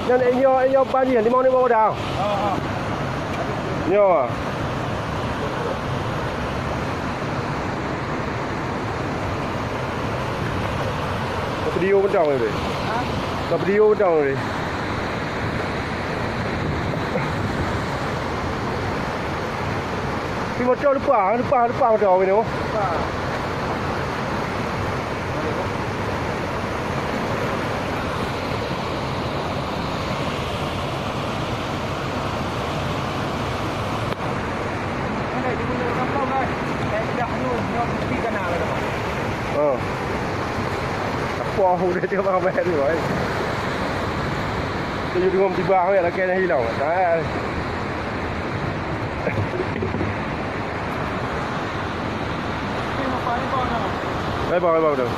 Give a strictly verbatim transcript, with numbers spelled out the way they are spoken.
Nyan inyoe, inyoe ban jih limong ribu dah. Nyoe. Video bentang ni. Video bentang ni. Tapi motor leupah, leupah, leupah motor ni. Oh. Apa udah dia bang bayar ni, boy? Tujuh dua tiba, ambil lagi yang hilang. Dah. Lebar, lebar dah.